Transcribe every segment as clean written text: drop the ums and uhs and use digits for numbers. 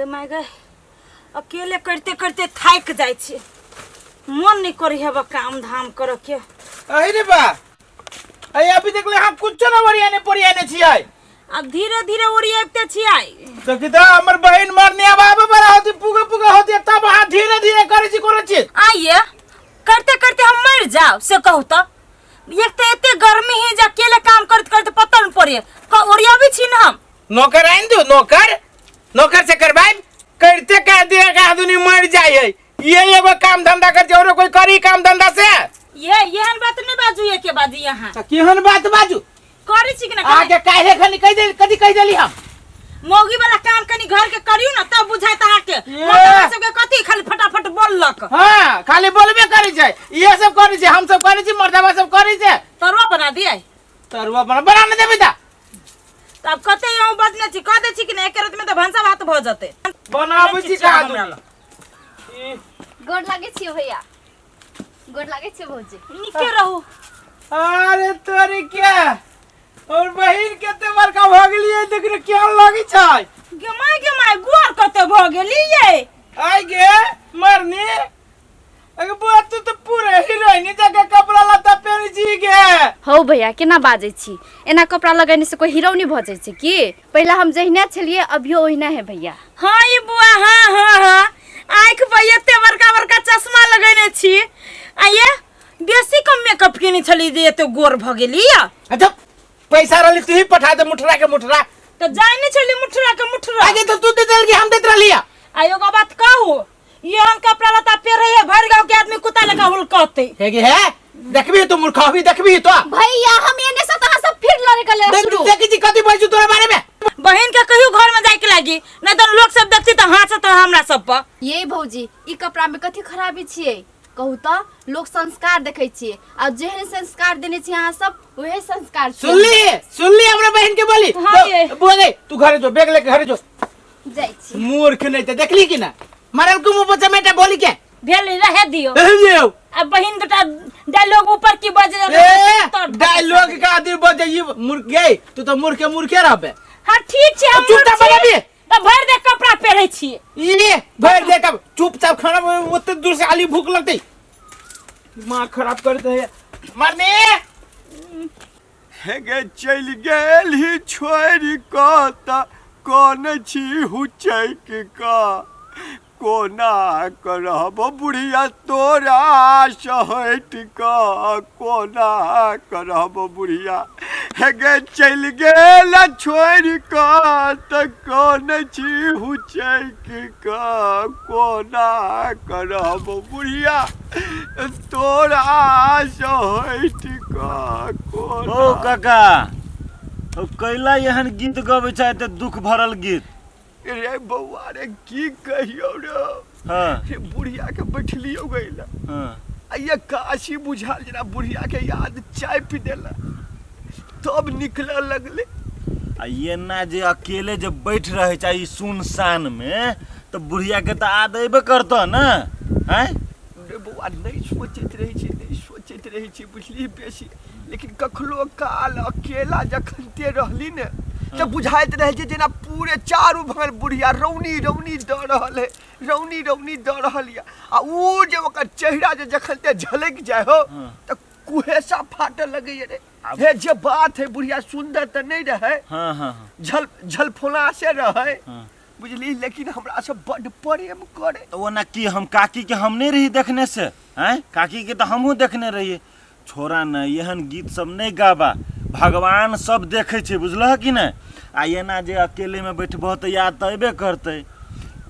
My गए, अकेले करते करते थाकि जाइ छी, मन नहीं करे हेबा काम धाम करे के। अरे रे बा, अरे अभी देख ले, हम कुछो ना ओरियाने पोरियाने छियै। आब धीरे धीरे ओरियाबते छियै। तो कि तऽ हमर बहिन मरनी आब आबे बड़ा होती, पुगे पुगे होती, तब अहाँ धीरे धीरे करै छी कोनो चीज। आइए करते करते हम मर जाओ से कहू तो। एक तो एते गर्मी है जे अकेले काम करते करते पता नहीं पड़े, ओरियाबे छी ना हम। नौकर आनि दू, नौकर नौकर से करवाइब करते कह दिया के आदमी मर जाय है। ये एगो काम धंधा कर औरो कोई करी काम धंधा से। ये एहन बात नहीं बाजू, ये के बाजू यहाँ। त केहन बात बाजू? करै छी कि ना? आगे काहे खनी कह दे, कथी कह देली हम? मौगी वाला काम कनी घर के करियो ना तब बुझाइत अहाँ के। ये। मर्दवा सबके कथी खाली फटाफट बोललक। हाँ, खाली बोलबे करै छै, इहे सब करै छै, हम सब करै छी, मर्दवा सब करै छै। तरुआ बना दियै। तरुआ बना ने देबै त। तऽ आब कते अहूँ बजने छी, कह दै छी कि नहि एक रात में तऽ भनसा भात भऽ जेतै। बनाबै छी कहाँ हमरा दुनी? ई, गोर लागै छियै भैया, गोर लागै छियै भौजी। नीके रहू। अरे तोरी के और बहिन कते बड़का भऽ गेलियै, देख रे केहन लगै छै। गे माय, गे माय, गोर कते भऽ गेलियै। आइ गे मरनी, अगे बुआ तू तो पूरे हीरोइन जगह कपड़ा लत्ता पहने छी गे। हौ भैया, केना बाजै छी? एना कपड़ा लगेने से कोई हीरो नहीं भऽ जाइ छै की? पहिले हम जहिना छलियै अभियो ओहिना है भैया। हाँ ई बुआ, हाँ हाँ हाँ, आँखि पर एते बड़का बड़का चश्मा लगेने छी आ ये बेसी कम मेकअप केने छली जे एते गोर भऽ गेली या। अच्छा पैसा रहली तू ही पठा दे मुठरा के मुठरा। तऽ जाय नहि छली मुठरा के मुठरा। आगे तो तू दे देलकी, हम देत रहली। आ एगो बात कहू, एहन कपड़ा लत्ता पेरे है भरि गांव के आदमी कुत्ता लेखा हुलकते। हे गे है, देखबी तो मूर्ख अभी देखबी तो। भैया हम एने से तहाँ सब फिर लड़े के ले देख शुरू। देखी छी कथी बोल छी तोरा बारे में। बहन के कहियो घर में जाय के लागी, नहीं तो लोग सब देखती तो हंसत हमरा सब पर। ये भौजी, ई कपड़ा में कथी खराबी छियै कहू तऽ? लोक संस्कार देखै छियै आ जेहन संस्कार देने छी अहाँ सब वहे संस्कार छियै। सुनली, सुनली हमरा बहन के बोली। हाँ तो, ये। बुआ गई तू घरे जो, बैग लेके घरे जो। जाइ छी। मूर्ख नहीं तो देखली कि ना मरल को मुंह पर चमेटा बोली के भेल रहे दियो। रहे दियो। अब बहिन दुटा डायलॉग ऊपर की बज ए डायलॉग का आदमी बजे ई मूर्ख गई, तू तो मूर्ख के मूर्खे रहबे। हां ठीक छै, हम चुपचाप मूर्ख छी। बनाबी। त भर दे कपड़ा पहिरै छी। ई भर दे कप चुपचाप खाना ओते दूर से आली भूख लगतै, दिमाग खराब कर दे मरने। हे गे चलि गेल ही छोड़ि कऽ तऽ कोन छी हुचैक कऽ, कोना करब बुढ़िया तोरा सहटि कऽ, कोना करब बुढ़िया। हे गे चलि गेल छोड़ि कऽ तऽ कोन छी हुचैक कऽ, कोना करब बुढ़िया तोरा सहटि कऽ, कोना। ओ काका, ओ कैला एहन गीत गबै छै एते दुख भरल गीत? रे बौआ रे, की कहियौ रे। रे बुढ़िया के बैठलियौ गइला। आ ये काशी बुझाल जेना बुढ़िया के याद चाय पी देला तब निकलऽ लगले। आ एना जे अकेले जे बैठ रहे छै ई सुनसान में तऽ बुढ़िया के तऽ याद अयबे करतऽ ने। आँय रे बौआ, नहि सोचैत रहै छी, नहि सोचैत रहै छी बुझली बेसी, लेकिन कखनो काल अकेला जखन ते रहली ने तऽ बुझाइत रहै छै जेना पूरे चारू बगल बुढ़िया रौनी रौनी दऽ रहल है, रौनी रौनी दऽ रहल यऽ। आ उ जे ओकर चेहरा जे जखन ते झलकि जाय हो तऽ कुहेसा फाटऽ लगैए रे। हे जे बात है, बुढ़िया सुंदर तऽ नहि रहै, हाँ हाँ हाँ झल झलफोना से रहै बुझली, लेकिन हमरा से बड्ड प्रेम करे। तऽ ओना की हम काकी के हम नहि रही देखने से? आँय काकी के तऽ हमहूँ देखने रहियै। छोड़ा ने एहन गीत सब नहि गाबा, भगवान सब देखै छै बुझलह कि नहि। आ एना जे अकेलेमे बैठबह तऽ याद तऽ अयबे करतै।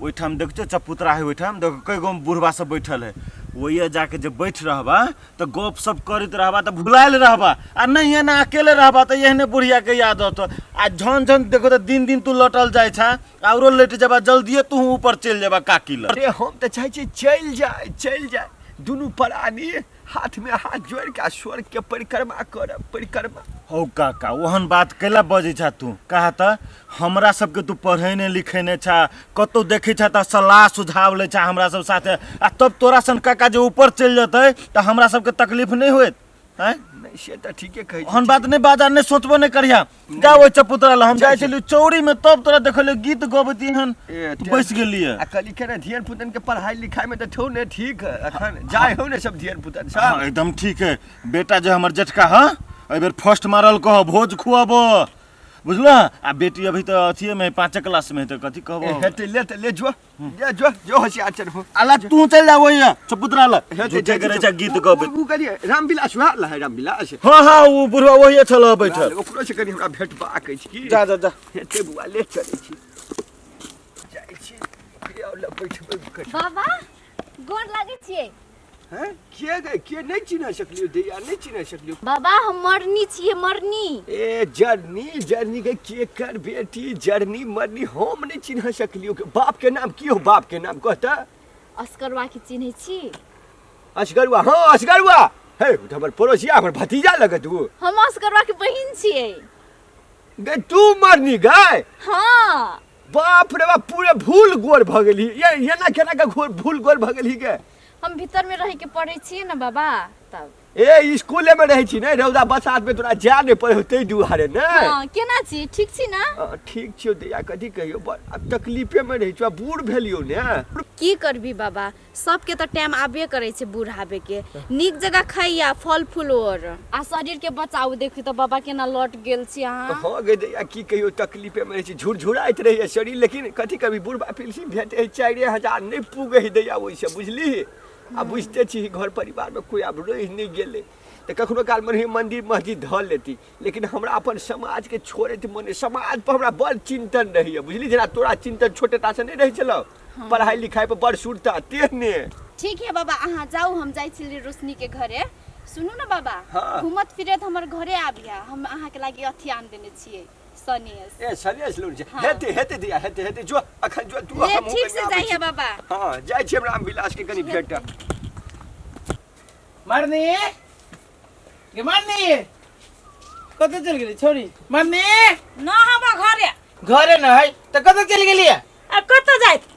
ओहिठाम देखियौ चपुतरा है, ओहिठाम देखो कई गो बुढ़बा सब बैठल है, ओहिए जाके जे बैठ रहबा तऽ गप सप करैत रहबा तऽ भुलायल रहबा, आ नहि एना अकेले रहबा तऽ एहने बुढ़ियाके याद अतौ। आ झन झन देखो तऽ दिन दिन तू लटल जाइ छा, आरो लटि जेबा जल्दिए, तू ऊपर चलि जेबा काकी लग। अरे हम तऽ चाहै छियै चलि जाय, चलि जाय, दुनू प्राणी हाथ में हाथ जोड़ के स्वर्ग के परिक्रमा करब, परिक्रमा। हौ काका, ओहन बात कैला बजै छा तू? कहा तऽ हमरा सबके तू पढ़ेने लिखेने छा, कतौ देखै छा तऽ सलाह सुझाव लै छा हमरा सब साथे, आ तब तोरा सन काका जे ऊपर चलि जेतै तऽ हमरा सबके तकलीफ नहि होयत? आँय नहि से तऽ ठीके कहै छी। ओहन बात नहि बाजा नहि सोचबो नहि करिहा जा ओहि चपुतरा लग हम जाइ छलियै चौरी में तब तोरा देखलियै गीत गबैत एहन ए, तू बैस गेलियै आ कहली के ने धियन पुतन के पढ़ाई लिखाई में तऽ छौ ने ठीक अखन जाय हो ने सब धियन पुतन हाँ सब एकदम ठीक है बेटा जे हमर जेठका हँ एहि बेर फर्स्ट मारल कह भोज खुआब बुझल आ बेटी अभी तऽ अथिए में है, पाँचे क्लास में है तऽ कथी कहबो ए, हेतै ले तऽ ले जो ले जो जो होशियार चल हो अला तू चल जा वही चपुतरा लग हेतै, झूठे जाइ के रहै छी छै गीत गबैत उ कहलियै रामविलास वएह लहै रामविलास हाँ हाँ ओ बुढ़वा वही छल बैठल ओकरो से कनि हमरा भेटबाक अछि की जा जा जा हेतै बुआ ले चलै छी जाइ छी ओकरे आओर लग बैठबै कनि। बाबा गोर लागै छियै हैं के गए के नहीं चिन्ह सकलियो दैया नहीं चिन्ह सकलियो बाबा हम मरनी छियै मरनी ए जरनी जरनी के के कर बेटी जरनी मरनी हम नहीं चिन्ह सकलियो बाप के नाम की हो बाप के नाम कहता असकरवा के चिन्है छी असगरुआ हाँ असगरुआ हे उ त हमर पड़ोसिया हमर भतीजा लगत उ हम असकरवा के बहिन छियै गे तू मरनी गए हाँ बाप रे बाप पूरे भूल गोर भऽ गेली ये एना केना के घोर भूल गोर भऽ गेली गे हम भीतर में रह के पढ़ै छियै ने बाबा तब ए स्कूले में रहै छी ने रौदा बसात में तोरा जाय नहि पड़े ताहि दुआरे ने हाँ केना छी ठीक छी ना हँ, ठीक छियौ दैया कथी कहियौ बड़ आब तकलीफे में रहै छियौ आब बूढ़ भेलियौ ने की करबी बाबा सबके तऽ टाइम आबे करै छै बूढ़ आबे के नीक जगह खाइया फल फूल और आ शरीर के बचाउ देखी तऽ बाबा केना लौट गेल छी अहाँ हँ गे दैया की कहियौ तकलीफे में रहै छी झुरझुराइत रहैए शरीर लेकिन कथी कभी बुढ़बा पेंशन भेटै है 4000 नहि पुगै है दैया ओहिसँ बुझली आ बुझिते छी घर परिवारमे कोइ आब रहि नहि गेलै तऽ कखनो कालमे रही मन्दिर मस्जिद धऽ लेती लेकिन हमरा अपन समाजके छोड़ैत मन समाज पर हमरा बड़ चिंतन रहैए बुझली जेना तोरा चिंतन छोटे टा से नहि रहै छलौ पढ़ाई लिखाई पर बड़ सुरता तेहने ठीक है बाबा अहाँ जाउ हम जाइ छली रोशनी के घरे सुनू ने बाबा हाँ। घूमत फिरत हमर घरे आबिया हम अहाँ के लागी अथी आन देने छियै सनेस ए सनेस लोन छै हाँ। हेते हेते दिया हेते हेते जो अखन जो तू ले हमहूँ ठीक कनि से आबै जाइए छी। बाबा हाँ जाइ छी हम रामविलास के कनि भेट मरनी गे मरनी कतऽ चलि गेली छोरी मरनी न हम घरे घरे न है तऽ कतऽ चलि गेलियै आ कतऽ जाइत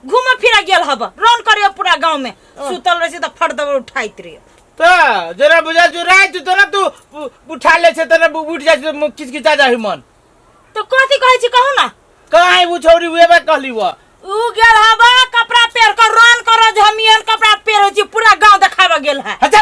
घूम फिरा गेल हब रन करियो पूरा गांव में सुतल रहे तऽ फट दब उठाइत रहियो तऽ जेना बुझा जो राति तो ना तू उठा ले छै तऽ उठ जाइ छै किचकिचा जाइ मन तऽ कथी कहै छी कहू ना कहाँ उ छौरी उहे बात कहली वो उ गेल हब कपड़ा पहिर कर रन कर जे हम एहन कपड़ा पहिरै छी पूरा गांव देखाबऽ गेल है अच्छा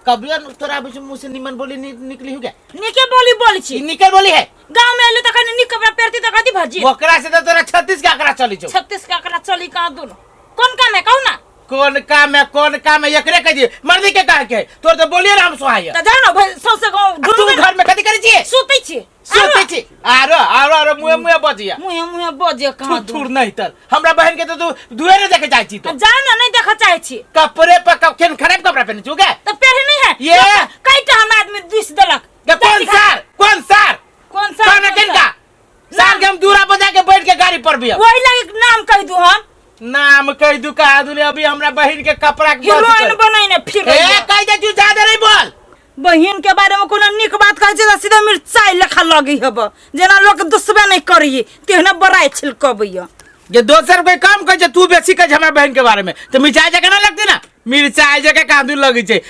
कभी तोरा अभी मुंह से निमन बोली निकली हो गया नीके बोली बोली छी ई निकल बोली है गांव में एलु तऽ कनि नीक कपड़ा पहिरती तऽ कथी भजी ओकरा से तो तोरा 36 के आंकड़ा चली छौ 36 के आंकड़ा चली कहाँ दुनू कोन काम है कहू ना कोन काम है कोन काम है एकरे कह दिए मर्दी के कहे के तोर तो बोलिए राम सुहाय तऽ जाउ ने भाई सौंसे गाँव तू ढूंढबै घर में कथी करै छियै सुतै छी सुतै छी आरो आरो आरो मुँहे मुँहे बजिया मुँहे मुँहे बजे कहाँ थुर थुर नहीं तर हमरा बहन के तो तू दुए ने देखे चाहे छी तो जाउ ने नहीं देखऽ चाहै छी कपड़े पर केहन खराब कपड़ा पहने छु गे तऽ पेढ़े नहीं है ये। कईटा हम आदमी दुस देलक गे कौन सार कौन सार कौन सार कौन है का सार के हम दूरा बजा के बैठ के गाड़ी पर भी अब। वही लगे नाम कह दू हम नाम कह दू का दुने अभी हमरा बहन के कपड़ा के बात हीरोइन कर। बनैने फिर ए कह दे तू ज्यादा नहीं बोल बहिन के बारे में कोनो नीक बात कहै छै तऽ सीधे मिरचाइ लेखा लगै हब जेना लोक दुसबे नहि करिए तेहने बड़ाइ छिलकबैया जे दोसर कोई काम करै छै तू बेसी कहै छै हमरा बहन के बारे में तऽ मिरचाइ जकाँ ना लगतै ना मिरचाइ जकाँ कांदू लगै छै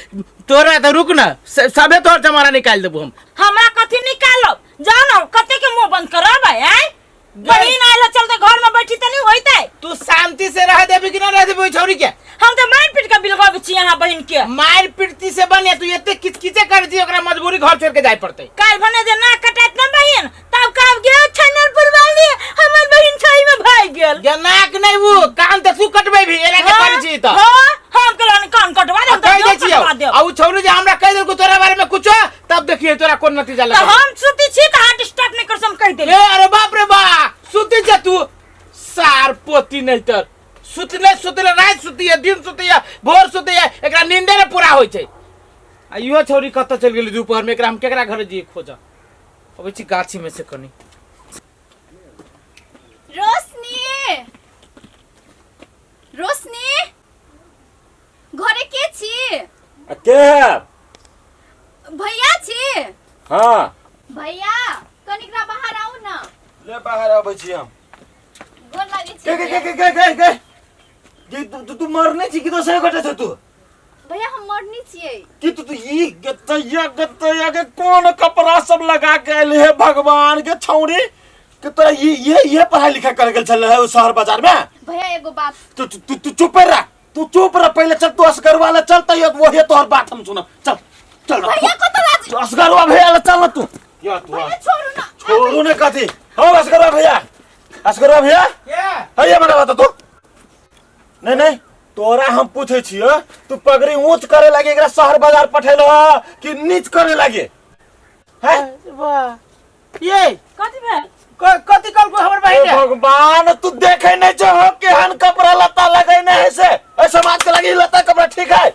तोरा तऽ रुक ना सबे तोहर जमाना निकालि देबो हम हमरा कथी निकालब जाओ ना कते के मुंह बंद करब आय बहिन आयल चलते घर में बैठी त नहीं होइते तू शांति से रह देबी कि ना रह देबी ओहि छौरी के हम तो मार पीट के बिलगब छी यहाँ बहिन के मार पीटती से बने तू एते किचकिचे कर दी ओकरा मजबूरी घर छोड़ के जाय पड़तै काल भने जे नाक कटात ना बहिन तब कहब गे छनरपुर वाली हमर बहिन छई में भाग गेल गे नाक नहीं वो कान तऽ तू कटबै भी एना के करै छी तऽ हां हम कहलन कान कटवा देब कह तऽ दै छियौ कटवा देब आ उ छौरी जे हमरा कहि देलको तोरा बारे में कुछो तब देखिए तोरा कोन नतीजा तऽ लगल हम सुती छी तऽ अहाँ डिस्टर्ब नहीं कर हम कहि देली ए अरे बाप रे बा सुती जा तू सार पोती नहीं तर सुतले सुतले राति सुती है दिन सुती है भोर सुती है एकरा नींदे ने पूरा होइ छै आ इहो छौरी कतऽ चलि गेली दोपहर में एकरा हम केकरा घर जइए खोजऽ अबै छी गाछी में से कनी रोशनी रोशनी घरे के छी आ के है भैया छी हाँ भैया कनिकरा बाहर आउ न ले बाहर अबै छी हम गोर लागै छी के के के के के के के तू तू तू मरने छी कि दोसर गोटे छौ तू भैया हम मरनी छियै। कि तू तू ई गतैया गतैया के कोन कपड़ा सब लगा के आयल हे भगवान के छौरी के तोरा ये पढ़ाई लिखाई करे गेल छल है शहर बाजार में। भैया एगो बात। तू तू तू चुप रह, तू चुप रह पहले, चल तू असगरवा ले चल तैयो वही तोहर बात हम सुनब। चल चल भैया कत लाज। तू असगरवा भैया ले चल ना तू। या तू भैया छोड़ू ना। छोड़ू ने कथी हो असगरवा भैया, असगरवा भैया के है हमरा बता तू। नहीं नहीं तोरा हम पूछे छियो, तू पगड़ी ऊंच करे लागे एकरा शहर बाजार पठेलो कि नीच करे लागे? हैं? वाह ये कथी भेल? कथी कहलको हमर बहिन? हे भगवान, तू देखे नहीं छो हो केहन कपड़ा लत्ता लगैने है से? ए समाज के लगी लत्ता कपड़ा ठीक है?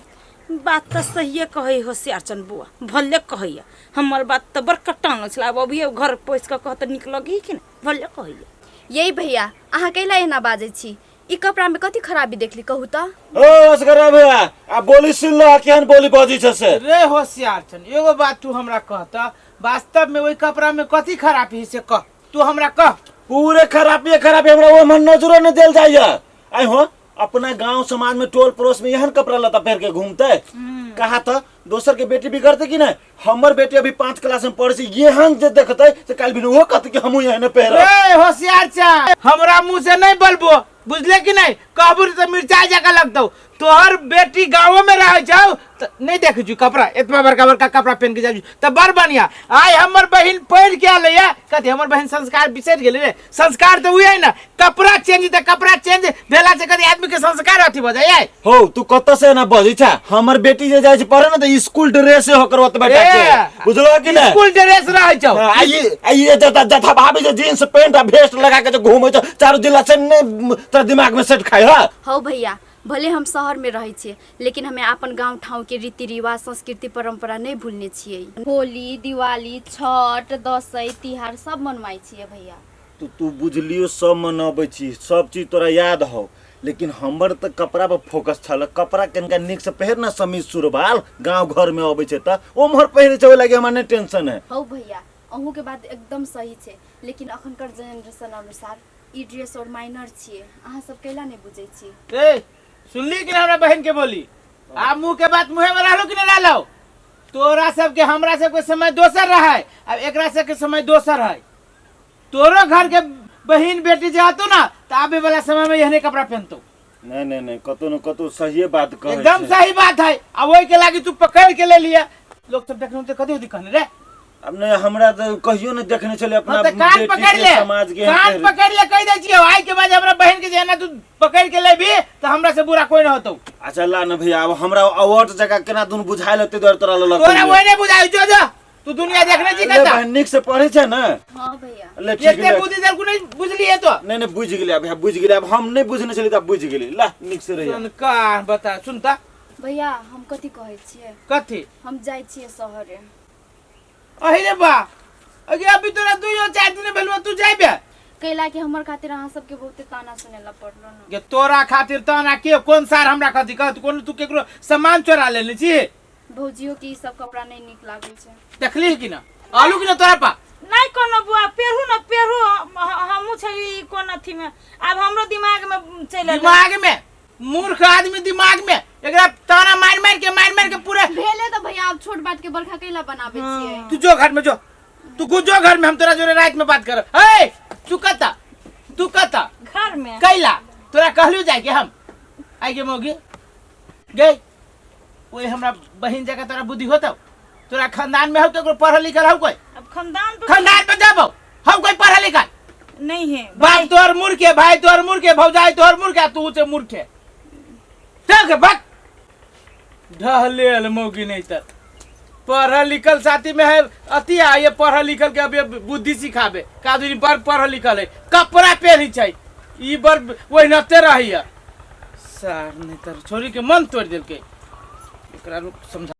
बात तो सहिए कहै हो सियारचन बुआ, भले कहैया हमर बात तो बड़ कटान छल। आब अभी घर पहुँच कऽ कहत नीक लगही कि नहि? भले कहैया। यही भैया अहाँ कैला एना बाजै छी? ई कपड़ा में कथी खराबी देखली कहू त? ओ असगरा भैया, आ बोली सुन लो केहन बोली बजै छ से। रे होशियार छन, एगो बात तू हमरा कहता, वास्तव में ओई कपड़ा में कथी खराबी है से कह, तू हमरा कह। पूरे खराबी खराबी हमरा ओ मन नजरो न देल जाइए। आई हो अपना गांव समाज में टोल पड़ोस में एहन कपड़ा लत्ता पहिर के घूमते कहा त दोसर के बेटी बिगड़ते कि नहीं? हमर बेटी अभी 5 क्लास में पढ़े छै, एहन जे देखते त काल्हि बिनु ओहो कहते कि हमहूँ एहने पहिरब। ए होशियार चा, हमरा मुंह से नहीं बोलबो, बुझले कि नहीं? कहबो त मिर्चाई जका लगतौ। तोहर बेटी गाँव में रहे छौ त नहीं देखे छु कपड़ा एतबा बड़का बड़का कपड़ा पहन के जाइ त बड़ बढ़िया। आइ हमर बहिन पढ़ के आले या कथी हमर बहिन संस्कार बिसरि गेलै रे? संस्कार त उहे है ना, कपड़ा चेंज त कपड़ा चेंज भेला से कथी आदमी के संस्कार अथी भ जाइ? हो तू कत से ना बजै छा? हमर बेटी जे जाइ छै पढ़े ना त स्कूल ड्रेस होकर ओतबे टा के, ए, बुझलो कि नहीं? स्कूल ड्रेस रहै छौ। हाँ, आ ये जथा जथा भाभी जे जींस पैंट आ भेस्ट लगा के जे घूमै छौ चारू जिला से, नहीं तोरा दिमाग में सेट खाइ। हाँ हौ भैया, भले हम शहर में रहै छियै लेकिन हमे अपन गांव ठाउँ के रीति रिवाज संस्कृति परंपरा नहीं भूलने छियै। होली दिवाली छठ दसैँ तिहार सब मनवाइ छियै भैया। तू तू बुझलियो सब मनबै छी, सब चीज तोरा याद हौ, लेकिन हमर तऽ कपड़ा पर फोकस छल। कपड़ा कनिका नीक से पहिर ना, समीज सुरबाल गांव घर में अबै छै तऽ ओम्हर पहिरे छै, ओहि लागी हमरा नहि टेंशन है। हौ भैया अहूँ के बात एकदम सही छै, लेकिन अखनकर जेनरेशन अनुसार ई ड्रेस और माइनर छियै, अहाँ सब कैला नहीं बुझै छी? ए सुनली कि हमरा बहन के बोली? आ मुंह के बात मुहे में रहलो कि नहीं रहलो? तोरा सबके हमरा सबके समय दोसर रहे, अब एकरा सबके समय दोसर है। तोरो घर के बहन बेटी जातो ना तो आबे वाला समय में एहने कपड़ा पहनतो। नहीं नहीं नहीं, कतो न कतो सहिए बात कहै एकदम छै। सही बात है। आ ओहि के लागी तू पकड़ के ले लिया, लोग सब देखने तो कदी कहने रे। अब नहीं हमरा तो कहियो नहीं देखने छले अपना हाँ, तो कान बेटी पकड़ के ले, समाज के कान एहन पकड़ ले, कह दे छियो आई के बाद हमरा बहन के जे ना तू पकड़ के लेबी तो हमरा से बुरा कोई ना होतो। अच्छा ला न भैया, अब हमरा अवार्ड जगह केना दुनु बुझायल होते दुआरे तोरा ललक। तोरा वही नहीं बुझाई, जो जो तू दुनिया देखने छी ले कता। बहन, नीक से पढ़े छै ना? हाँ भैया। ले ठीक एते ले। बुद्धि देलकू नहीं बुझलिए तो? नहीं नहीं बुझ गेलियै भैया, बुझ गेलियै। अब हम नहीं बुझने छलियै तऽ बुझ गेलियै। ला नीक से रहियै। सुन का बता, सुनता भैया हम कथी कहै छियै? कथी? हम जाइ छियै शहरे। अहि रे बा, अगे अभी तोरा 2-4 दिन भेलौ, तू जाइबे? कैला कि हमर खातिर अहाँ सबके बहुते ताना सुनेला पड़लो न। गे तोरा खातिर ताना के कोन सार हमरा कथी कहत? कोन तू केकरो सामान चोरा लेने छी? भौजियो के ई सब कपड़ा नहीं नीक लागै छै। देखली कि ना आलू कि ना तोरा पा? नहीं कोनो बुआ, पेरू न पेरू, हमहूँ छली कोन अथी में, आब हमरो दिमाग में चलि एलै। दिमाग में मूर्ख आदमी दिमाग में एकरा ताना मार मार के मार मार के पूरा भेले तो भैया आप छोट बात के बरखा कैला बनाबे छियै? तू जो घर में जो, तू जो घर में, हम तोरा जोरे रात में बात करब। ए तू कता, तू कता घर में कैला तोरा कहलियो जाय के हम आई के मोगी गई ओए हमरा बहिन जगह तोरा बुद्धि होतौ? तोरा खानदान में हो केकरो पढ़ल लिखल हो कोई? अब खानदान पे खानदान पे जाबो हम कोई पढ़ल लिखल नहीं है। बाप तोहर मूर्ख है, भाई तोहर मूर्ख है, भौजाई तोहर मूर्ख है, तू से मूर्ख है। ठीक है बक ढहलेल मौगी नहीं तर पढ़ल लिखल साथी में है अति आ ये पढ़ल लिखल के अब ये बुद्धि सिखाबे का दूरी बड़ पढ़ल लिखल है, कपड़ा पहनी छै ई बड़ ओहिनाते रहैया सार नहीं तर छोरी के मन तोड़ देलकै। एकरा लोग समझा।